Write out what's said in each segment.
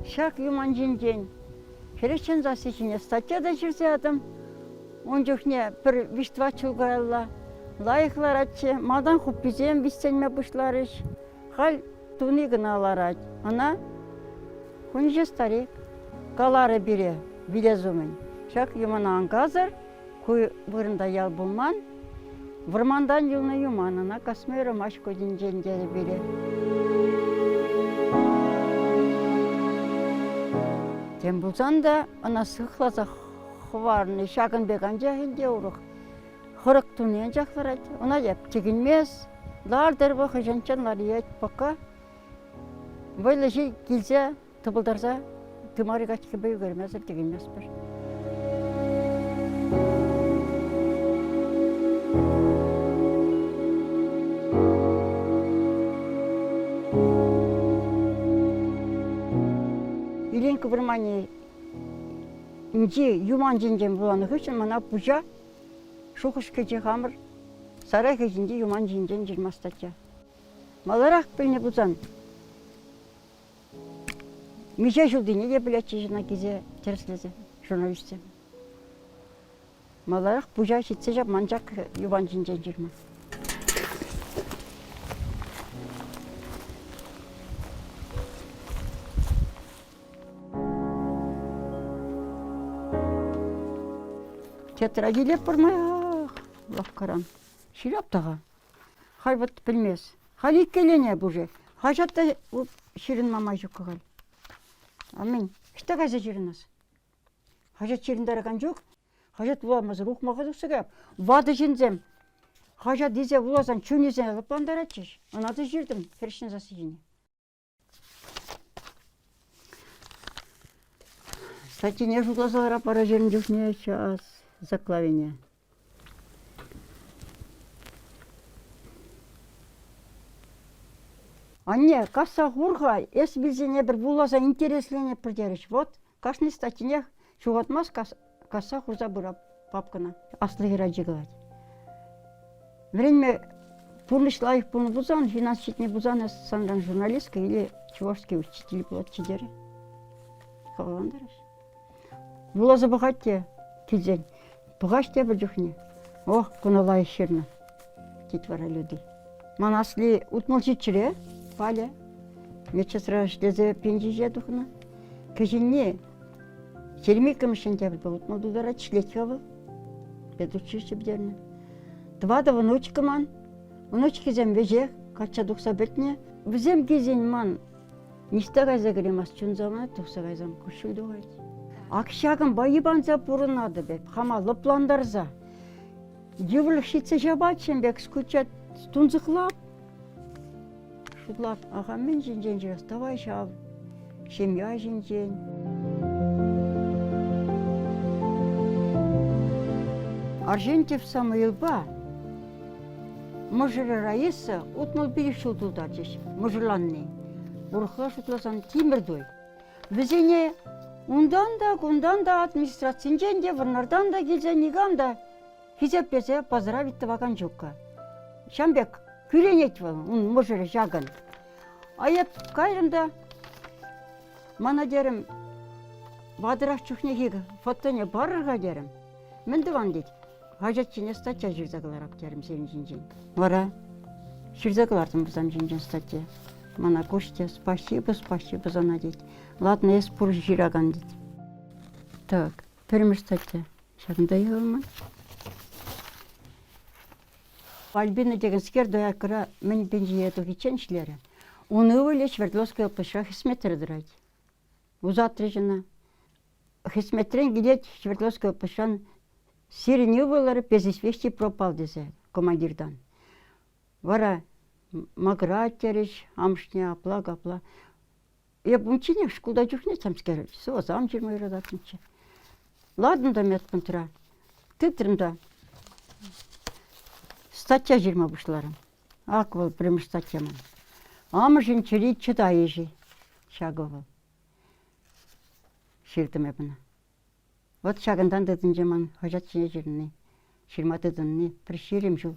Ҫак юман ҫинчен Хресчен сасси ҫине статья та ҫырса ятӑм. Ун чухне пӗр виҫ-тӑват ҫул каялла лайӑх ларатчӗ. Малтан хупписем виҫсенме пуҫларӗҫ. Халь туни кӑна ларать. Ӑна хунҫи старик каларӗ пире вилес умӗн. Ҫак юмана ан касӑр, ку вырӑнта ял пулман. Вӑрмантан юлнӑ юман ӑна касма юрамасть кутӗнчен терӗ пире. Тем пулсан та ӑна сыхласа хӑварнӑ ҫакӑн пек анчах ӗнтӗ урӑх хӑрӑк туни анчах ларать. Ӑна эп тӗкӗнмест, лартӑр вӑл хӑҫанччен лариять пока вӑйлӑ ҫил килсе тӑпӑлтарса тымарӗ качкипе ӳкермесӗр тӗкӗнместпӗр. Иленка вӑрманӗнчи юман ҫинчен вуланӑ хыҫҫӑн мана пуҫа шухӑш кӗчӗ хамӑр сарай хыҫӗнчи юман ҫинчен ҫырма статья. Маларах пӗлнӗ пулсан Миҫе ҫултине те пӗлетчӗҫ ӑна килсе тӗрӗслесе журналистсем. Маларах пуҫа ҫитсе ҫапман ҫак юпан ҫинчен ҫырма. Тетрадь илеп пӗрмаях лавккаран. Ҫырап та-ха. Халь вот пӗлмес. Халь иккӗленеп уже. Хаҫат та ҫырӑнма май ҫуккӑ халь. А мӗн, ӑҫта кайса ҫырӑнас? Хаҫат ҫырӑнтаракан ҫук. Хаҫат вуламасӑр ухмаха тухса каяп. Ватӑ ҫынсем хаҫат илсе вуласан чунӗсене лӑплантаратчӗҫ. Ӑна та ҫыртӑм хресчен сасси ҫине. Статьине шутласа ларап вара ҫырнӑ чухне час заклавине. Анне, касса хур-ха, эс вилсен эпир вуласа интересленетпӗр терӗҫ. Вот, кашни статьинех ҫухатмасть касса хурса пырап папкӑна. Аслӑ хӗрачи калать. Вӗренме пурнӑҫ лайӑх пулнӑ пулсан, финанс ҫитнӗ пулсан эс санран журналистка или чувашский учитель пулатчӗ терӗ. Хавхалантарать. Вуласа пӑхать те килсен. Пӑхаҫ тепӗр чухне. Ох, куна лайӑх ҫырнӑ, тет вара Люди. Ман асли 60 ҫиччӗре, Валя. Медсестра ӗҫлесе пенсие тухнӑ. Кӗҫӗнни Ҫирӗм иккӗмӗш тепӗр 60 тутарать, ӗҫлет-ха вӑл. Педучилище пӗтернӗ. Тӑватӑ внучка ман. Внучкисем веҫех качча тухса пӗтнӗ. Вӗсем килсен ман ниҫта кайса кӗремасть, чун савӑнать, тухса кайсан куҫҫуль тухать. Ак ҫакӑнпа йӑпанса пурӑнатӑп эп, хама лӑплантарса. Йывӑрлӑх ҫитсе ҫапать ҫын пек, скучать, тунсӑхлап. Шутлап, аха, мӗн ҫинчен ҫырас, давай ҫав ҫемья ҫинчен. Арсентьев Самуилпа мӑшӑрӗ Раиса 65 ҫул тултарчӗҫ мӑшӑрланни. Урӑхла шутласан тимӗр туй. Вӗсене унтан та, кунтан та, администрацинчен те, Вӑрнартан та килсе никам та хисеплесе поздравить тӑвакан ҫуккӑ. Ҫам пек кӳренет вӑл, ун мӑшӑрӗ ҫакӑн. А эп кайрӑм та мана терӗм, ватӑрах чухнехи фотоне парӑр-ха терӗм. Мӗн тӑван тет. Хаҫат ҫине статья ҫырса кӑларап терӗм сирӗн ҫинчен. Вара ҫырса кӑлартӑм вӗсем ҫинчен статья. Мана Костя спасибо, спасибо сана тет. Ладно, эс пур ҫыракан тет. Так, пӗрремӗш статья. Ҫакӑнта юлман. Альбина текенскер дояркӑра мӗн пенсие тухиччен ӗҫлерӗ. Ун ывӑлӗ Свердловская облаҫра хӗсметре тӑрать. Ӑсатрӗҫ ӑна. Хӗсметрен килет Свердловская облаҫран сирӗн ывӑлӑр без известий пропал тесе командиртан. Вара макӑрать терӗҫ амӑшне апла-капла. Эп унчченех шкулта чухне темскер сӑвӑсам ҫырма юрататтӑмччӗ. Лартӑм та медпунктра, тытрӑм та статья ҫырма пуҫларӑм. Ак вӑл пӗрремӗш статья ман. Амӑшӗн чӗри чӑтайӗ-ши ҫакӑ вӑл. Ҫыртӑм эп ӑна. Вӑт ҫакӑнтан тытӑнчӗ ман хаҫат ҫине ҫырни, ҫырма тытӑнни пӗр 20 ҫул.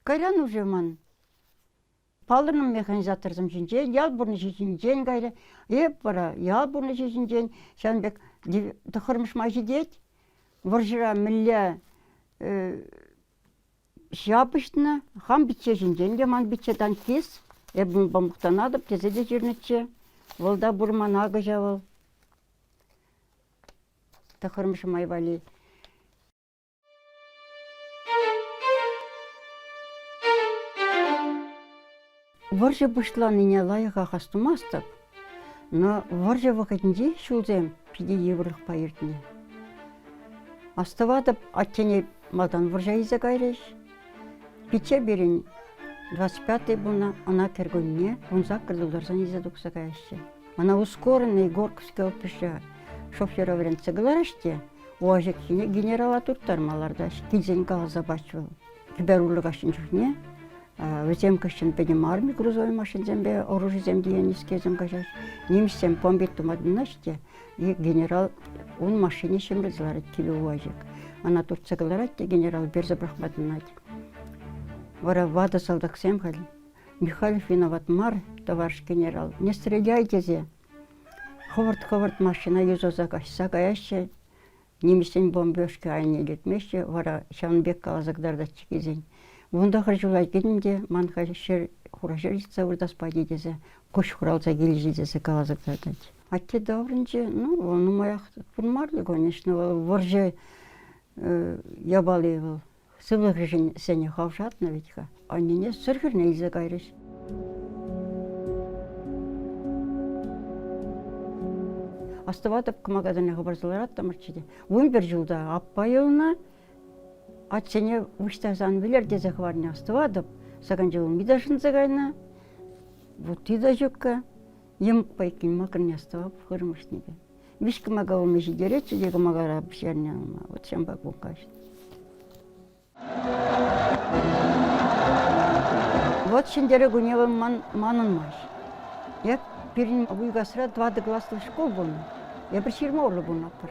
Кайран уже ман. Палӑрнӑ механизаторсем ҫинчен, ял пурнӑҫӗ ҫинчен кайрӗ. Эп вара ял пурнӑҫӗ ҫинчен ҫавӑн пек тӑххӑрмӗш май ҫитет. Вӑрҫӑра мӗнле ҫапӑҫнӑ, хам пичче ҫинчен те ман пичче танкист, эп унпа мухтанатӑп тесе те ҫырнӑччӗ. Вӑл та пур ман акӑ вӑл. Тӑххӑрмӗш май валли. Вӑрҫӑ пуҫланнине лайӑхах астумастӑп, но вӑрҫӑ вӑхӑтӗнчи ҫулсем питӗ йывӑрлӑхпа иртнӗ. Астӑватӑп, аттене малтан вӑрҫа илсе кайрӗҫ. Пичче пирӗн 25-й пулнӑ, ӑна кӗркунне 18 тултарсан илсе тухса каяҫҫӗ. Ӑна ускоренный Горьковский ОПШ шофера вӗрентсе кӑлараҫ те УАЗиксене генерала турттарма лартаҫ. Килсен каласа пачӗ вӑл. Кӗпер урлӑ каҫнӑ чухне вӗсем кӗҫҫӗн пӗтӗм арми грузовой машинсемпе оружисем тиенӗскерсем каҫаҫ. Нимӗҫсем бомбить тума тытӑнаҫ те и генерал ун машини ҫӗмӗрсе ларать кивӗ УАЗик. Ӑна туртса кӑларать те генерал персе пӑрахма тытӑнать. Вара ватӑ салтаксем халь Михайлов виноват мар, товарищ генерал, не стреляй тесе хӑвӑрт-хӑвӑрт машина юсаса каҫса каяҫҫӗ. Нимӗҫсен бомбежки айне лекмеҫҫӗ, вара ҫавӑн пек каласа кӑтартатчӗ килсен. 19 ҫула килтӗм те ман халь ҫӗр, хура ҫӗр йӑтса выртас пати тесе, куҫ хуралса килчӗ тесе каласа кӑтартать. Атте таврӑнчӗ, ну, вӑл нумаях пурӑнмарӗ, конечно, вӑл вӑрҫӑ япали вӑл. Сывлӑхӗшӗн хавшатнӑ вӗт-ха. Аннене сӗр хӗрне илсе кайрӗҫ. Астӑватӑп, кӑмакасене хӑпарса лараттӑмӑрччӗ те. 11 ҫулта аппа юлнӑ. Атьсене выҫтарсан вилер тесе хӑварнӑ астӑватӑп. Саканча улми та шӑнса кайнӑ, вутти та ҫуккӑ. Йӑмӑкпа иккен макӑрне астӑвап хырӑмӑшнипе. Виҫ кӑмака улми ҫитеретчӗ те кӑмакара пӗҫернӗ улма. Вот ҫампа кун каҫнӑ. Вот Ҫӗнтерӳ кунӗ вӑл ман, манӑнмасть. Эп пирӗн Уйкасра тӑватӑ класлӑ шкул пулнӑ. Эпир ҫырма урлӑ пурӑнатпӑр.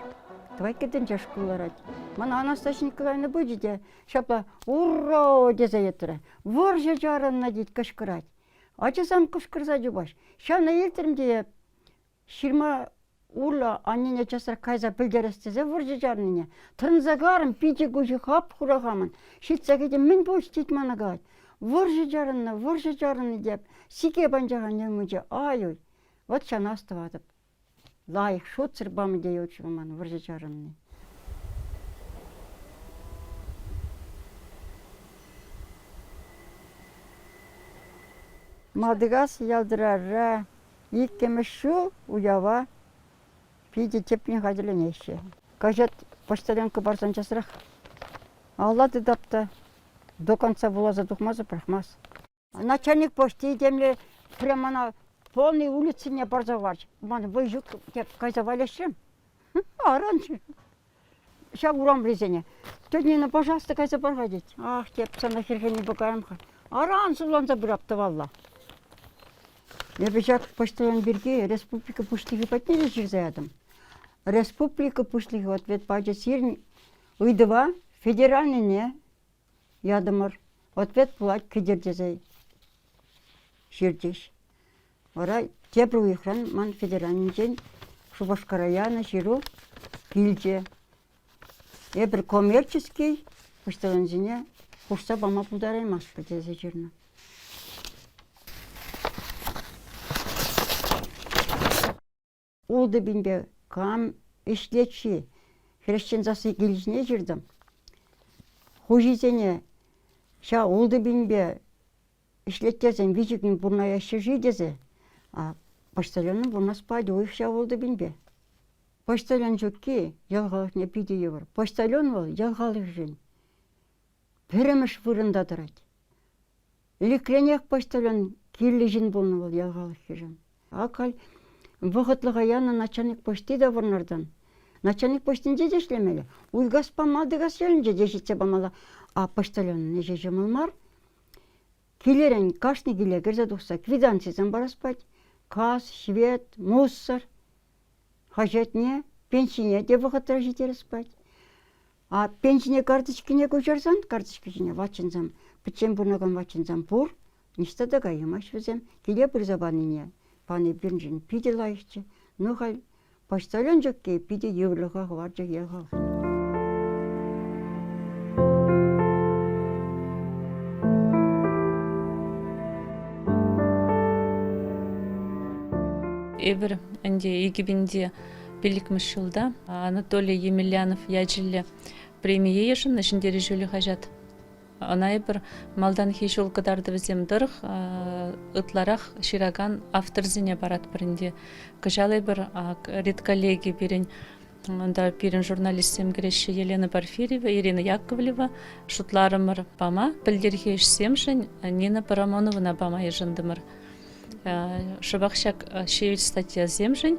Тӑвайкки тӗнче шкул ларать. Мана Анастасия Николаевна пычӗ те ҫапла «Ура!» тесе йӑтрӗ. Вӑрҫӑ чарӑннӑ тет, кӑшкӑрать. Ачасем кӑшкӑрса чупаҫ. Ҫавна илтрӗм те эп Ҫырма урлӑ аннене часрах кайса пӗлтерес тесе вӑрҫӑ чарнине. Тӑрӑнса карӑм, пичӗ-куҫӗ хап-хура хамӑн. Ҫитсе кӗтӗм, мӗн пулчӗ тет мана калать. Вӑрҫӑ чарӑннӑ, вӑрҫӑ чарӑннӑ теп. Сике панчах анне умӗнче, ай-уй. Вӑт ҫавна астӑватӑп. Лайӑх, шутсӑр памӗ теетчӗ вӑл мана вӑрҫӑ чарӑнни. Малтикас Ялтӑрара Иккӗмӗш ҫул уява питӗ тӗплӗн хатӗрленеҫҫӗ. Хаҫат почтальонка парсан часрах алла тытап та до конца вуласа тухмасӑр пӑрахмасть. Начальник почти темле прямо мана полный улицине парса хӑварчӗ. Ман вӑй ҫук, теп кайса валеҫрӗм. Аран ҫав урамрисене. Тетя Нина, пожалуйста, кайса пар-ха, тет. Ах, теп, сана хӗрхеннипе каям-ха. Аран сулланса пырап тӑвалла. Эпӗ ҫак почтальон пирки республика пуҫлӑхӗ патне те ҫырса ятӑм. Республика пуҫлӑхӗ ответ пачӗ сирӗн ыйтӑва федеральныйне ятӑмӑр. Ответ пулать кӗтӗр тесе ҫырчӗҫ. Вара тепӗр уйӑхран ман федеральнинчен Шупашкара янӑ ҫыру килчӗ. Эпир коммерческий почтальонсене хушса пама пултараймастпӑр тесе ҫырнӑ. Ултӑ пинпе кам ӗҫлет-ши? Хресчен сасси килӗшне ҫыртӑм. Хуҫисене ҫав ултӑ пинпе ӗҫлеттерсен виҫӗ кун пурӑнаяҫҫӗ-ши тесе, а почтальонӑн пурӑнас пать уйӑх ҫав ултӑ пинпе. Почтальон ҫукки ял халӑхне питӗ йывӑр. Почтальон вӑл ял халӑхӗшӗн пӗрремӗш вырӑнта тӑрать. Ӗлӗкренех почтальон кирлӗ ҫын пулнӑ вӑл ял халӑхӗшӗн. Ак халь вӑхӑтлӑха янӑ начальник почти та Вӑрнартан. Начальник почтинче те ӗҫлемелле, Уйкаспа Малтикас ялӗнче те ҫитсе памалла. А почтальонӑн ӗҫӗ ҫӑмӑл мар. Килӗрен кашни киле кӗрсе тухса квитанцисем парас пать. Газ, свет, мусор хаҫатне, пенсине те вӑхӑтра ҫитерес пать. А пенсине карточкине куҫарсан, карточка ҫине ватҫынсем, пӗччен пурӑнакан ватҫынсем пур. Ниҫта та каймасть вӗсем. Киле пырса панине пани пирӗншӗн питӗ лайӑхчӗ. Ну халь почтальон ҫукки питӗ йывӑрлӑха хӑварчӗ ял халӑхне. Эпир ӗнтӗ 2005-мӗш ҫулта Анатолий Емельянов ячӗллӗ премие йышӑннӑ Ҫӗнтерӳ ҫулӗ хаҫат. Ӑна эпир малтанхи ҫул кӑтартӑвӗсем тӑрӑх ытларах ҫыракан авторсене паратпӑр ӗнтӗ. Кӑҫал эпир редколлеги пирӗн унта пирӗн журналистсем кӗреҫҫӗ Елена Порфирьева, Ирина Яковлева шутларӑмӑр пама. Пӗлтӗрхи ӗҫсемшӗн Нина Парамоновӑна пама йышӑнтӑмӑр. Шӑпах ҫак ҫивӗч статьясемшӗн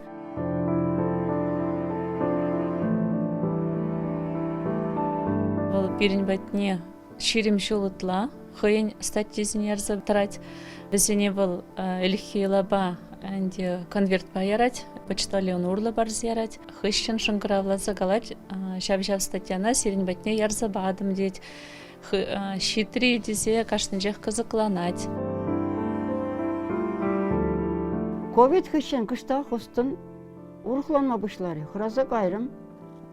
вӑл пирӗн патне 20 ҫул ытла хӑйӗн статйисене ярса тӑрать. Вӗсене вӑл ӗлӗкхи йӑлапа ӗнтӗ конвертпа ярать, почтальон урлӑ парса ярать. Хыҫҫӑн шӑнкӑравласа калать, ҫав-ҫав статьяна сирӗн патне ярса патӑм тет. Ҫитри тесе кашнинчех кӑсӑкланать. Ковид хыҫҫӑн кӑштах ӑс-тӑн урӑхланма пуҫларӗ. Хӑраса кайрӑм.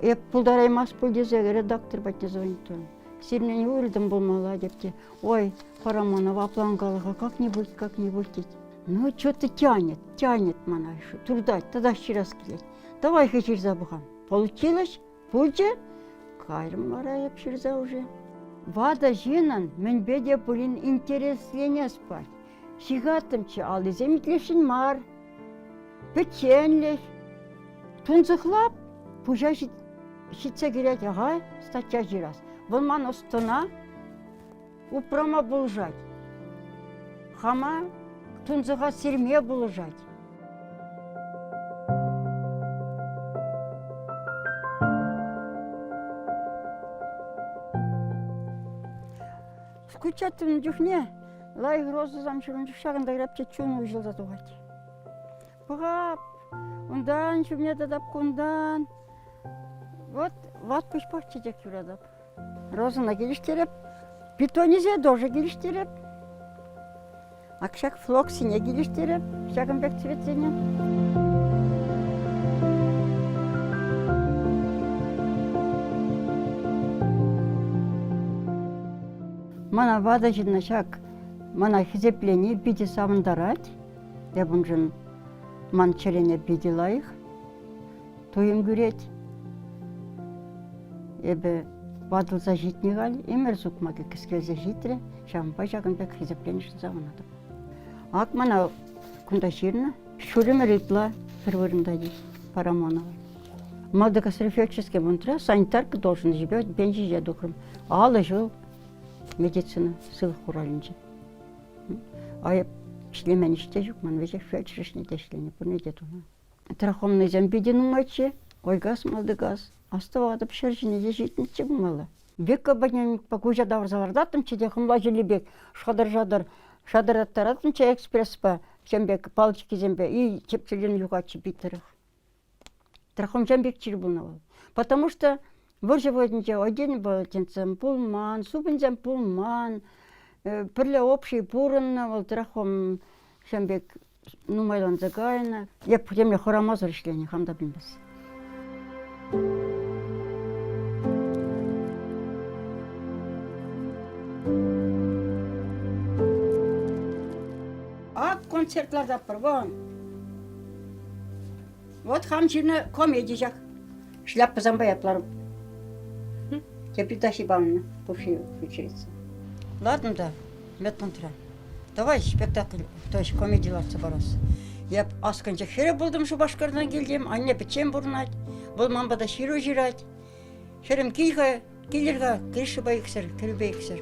Эп пултараймасть пуль тесе редактор патне звонить турӑм. Сирӗнтен уйрӑлтӑм пулмалла теп те. Ой, Парамонова апланкалӑха как-нибудь, как-нибудь тет. Ну, что-то тянет, тянет мана, туртать, тата ҫырас килет. Давай-ха ҫырса пӑхам. Получилось, Пулчӗ. Кайрӑм вара эп ҫырса уже. Ватӑ ҫыннӑн мӗнпе те пулин интересленес пулать. Ҫыхаттӑмччӗ, аллисем итлесшӗн мар. Пӗчченлӗх. Тунсӑхлап, пуҫа ҫитсе килет, ага, статья ҫырас. Вӑл ман ӑс-тӑна упрама пулӑшать. Хама тунсӑха сирме пулӑшать. Скучать чухне лайӑх розӑсем ҫурӑн чух ҫакӑнта кӗреп чун уҫӑлса тухать. Пӑхап, унтан ҫумне татап, кунтан. Вот ват пуҫпах чечек юратап. Розӑна килӗштереп, питонисе тоже килӗштереп. Ак ҫак флоксене килӗштереп, ҫакӑн пек цветсене. Мана ватӑ ҫынна ҫак мана хисеплени питӗ савӑнтарать. Эп уншӑн ман чӗрене питӗ лайӑх туйӑм кӳрет. Эпӗ ватӑлса ҫитнӗ халь, ӗмӗр сукмакӗ кӗскелсе ҫитрӗ, ҫавӑнпа ҫакӑн пек хисепленӗшӗн савӑнатӑп. Ак мана кунта ҫырнӑ, ҫур ӗмӗр ытла пӗр вырӑнта тет Парамонова. Малтикасри фельдшерский пунктра санитарка должноҫӗпе пенсие тухрӑм. 50 ҫул медицина сывлӑх хуралӗнче. Айӑп ӗҫлемен ӗҫ те ҫук ман, веҫех фельдшер ӗҫне те ӗҫленӗ, пурне те тунӑ. Трахомнӑйсем питӗ нумайччӗ. Ойгаз, Малтикас. Астӑватӑп, ҫӗр ҫине те ҫитнӗччӗ пулмалла. Века патне куҫа тавӑрса лартаттӑмччӗ те хӑмла ҫилли пек шатӑр-шатӑр шатӑртаттараттӑмччӗ экспреспа, тем пек палочкисемпе, и чӗп-чӗррӗн юхатчӗ пит тӑрӑх. Трахомсем пек чир пулнӑ вӑл. Потому что вӑрҫӑ вӑхӑтӗнче один полотенцем пулман, супӑньсем пулман, пӗрле общий пурӑннӑ вӑл трахом ҫам пек нумайланса кайнӑ. Эп темле хӑрамасӑр ӗҫленӗ, хам та пӗлмес. Ак концерт лартатпӑр, вон. Вот хам ҫырнӑ комеди ҫак. Шляпӑсемпе ятларӑм. Теперь Ивановна бывшая ученица. Ладно да, медпунктра. Давай спектакль, то есть комеди лартса парас. Эп аскӑнчӑк хӗрӗ пултӑм Шупашкартан килтӗм, анне пӗччен пурӑнать. Вӑл ман пата ҫыру ҫырать. Хӗрӗм кил-ха, килӗр-ха, Гришӑпа иксӗр, кӗрӳпе иксӗр.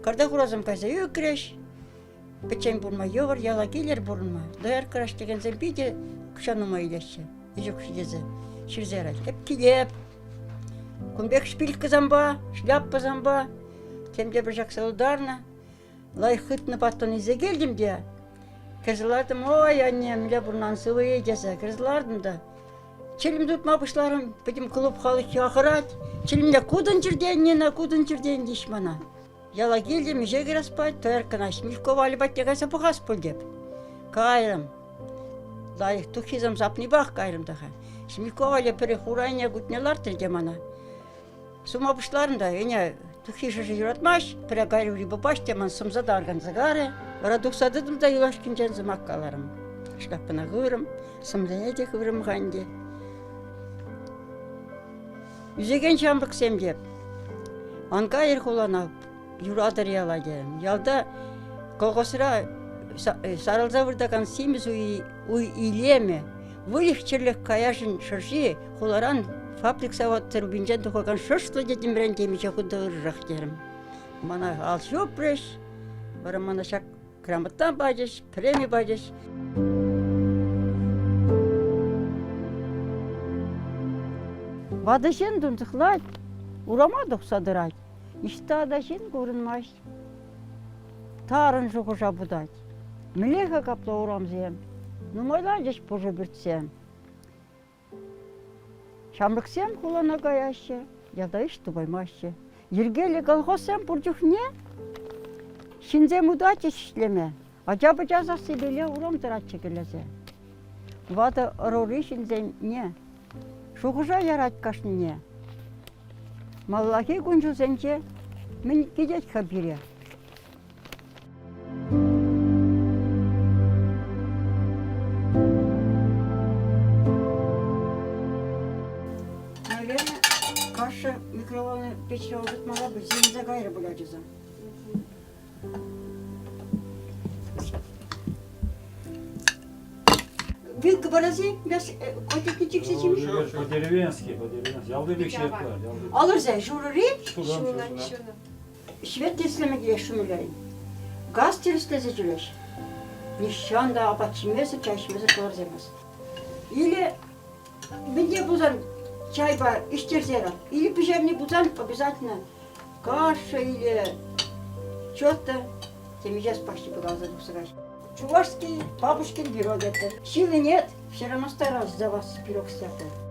Карта хурасем кайса ӳкрӗҫ. Пӗччен пурӑнма йывӑр, яла килӗр пурӑнма. Дояркӑра ӗҫлекенсем питӗ укҫа нумай илеҫҫӗ. Ӗҫ укҫи тесе ҫырса ярать. Эп килеп. Кун пек шпилькӑсемпа, шляпӑсемпа тем те пӗр ҫакса тутарнӑ. Лайӑх хытнӑ паттон илсе килтӗм те кӗрсе лартӑм, ой, анне, мӗнле пурӑнан сывӑ-и тесе кӗрсе лартӑм та чӗлӗм тытма пуҫларӑм. Пӗтӗм клуб халӑхӗ ахӑрать. Чӗлӗмне кутӑн чӗртен, Нина, кутӑн чӗртен теҫ мана. Яла килтӗм, ӗҫе кӗрес пулать, дояркӑна Мишко Валя патне кайса пӑхас пуль теп. Кайрӑм. Лайӑх туххисем сапнипах кайрӑм та-ха. Мишко Валя пӗрех урайне кутне лартрӗ те мана. Сума пуҫларӑм та, ӗне туххи шӑши юратмасть, пӗре кайрӗ ури пупасть те ман сӑмса та арканса карӗ. Вара тухса тӑтӑм та юлашкинчен сӑмах каларӑм. Шляпӑна хыврӑм, сӑмсине те хыврӑм-ха ӗнтӗ. Ӳсекен ҫамрӑксем те ан кайӑр хулана, юратӑр яла терӗм. Ялта колхозра сарӑлса выртакан симӗс уй илемӗ, выльӑх-чӗрлӗх каяшӗн шӑрши хуларан фабрик-завод трубинчен тухакан шӑршлӑ тӗтӗмрен темиҫе хут та ырӑрах терӗм. Мана ал ҫупрӗҫ, вара мана ҫак грамота пачӗҫ, преми пачӗҫ. Ватӑ ҫын тунсӑхлать, урама тухса тӑрать. Ниҫта та ҫын курӑнмасть. Тарӑн шухӑша путать. Мӗнле-ха капла урамсем? Нумайланчӗҫ пушӑ пӳртсем. Ҫамрӑксем хулана каяҫҫӗ, ялта ӗҫ тупаймаҫҫӗ. Йӗркеллӗ колхозсем пур чухне ҫынсем утатчӗҫ ӗҫлеме. Ача-пӑча сассипеле урам тӑратчӗ кӗрлесе. Ватӑ ӑрури ҫынсене шухӑша ярать кашнине. Маллахи кун-ҫулсенче мӗн кӗтет-ха пире? Наверное, каша микроволновой печре ӑшӑтмалла пуль, сивӗнсе кайрӗ пуль ачасем. Вилка параси, котики чиксе чимӗ. По-деревенски, по-деревенски. Ялти пек ҫыртла. Алӑрса ҫурӑри? Ҫурӑ, ҫурӑ. Ҫвет тӗслеме килес ҫумӗлерен. Газ тӗрӗслесе ҫӳреҫ. Нихҫан та апат ҫимесӗр, чай ӗҫмесӗр кӑларсемес. Или мӗнле пулсан чайпа ӗҫтерсе ярат. Или пӗҫерни пулсан обязательно каша или что-то темиҫе спасибо каласа тухса каҫ. Чувашский бабушкин пирог это. Силы нет, все равно старался за вас пирог стряпать.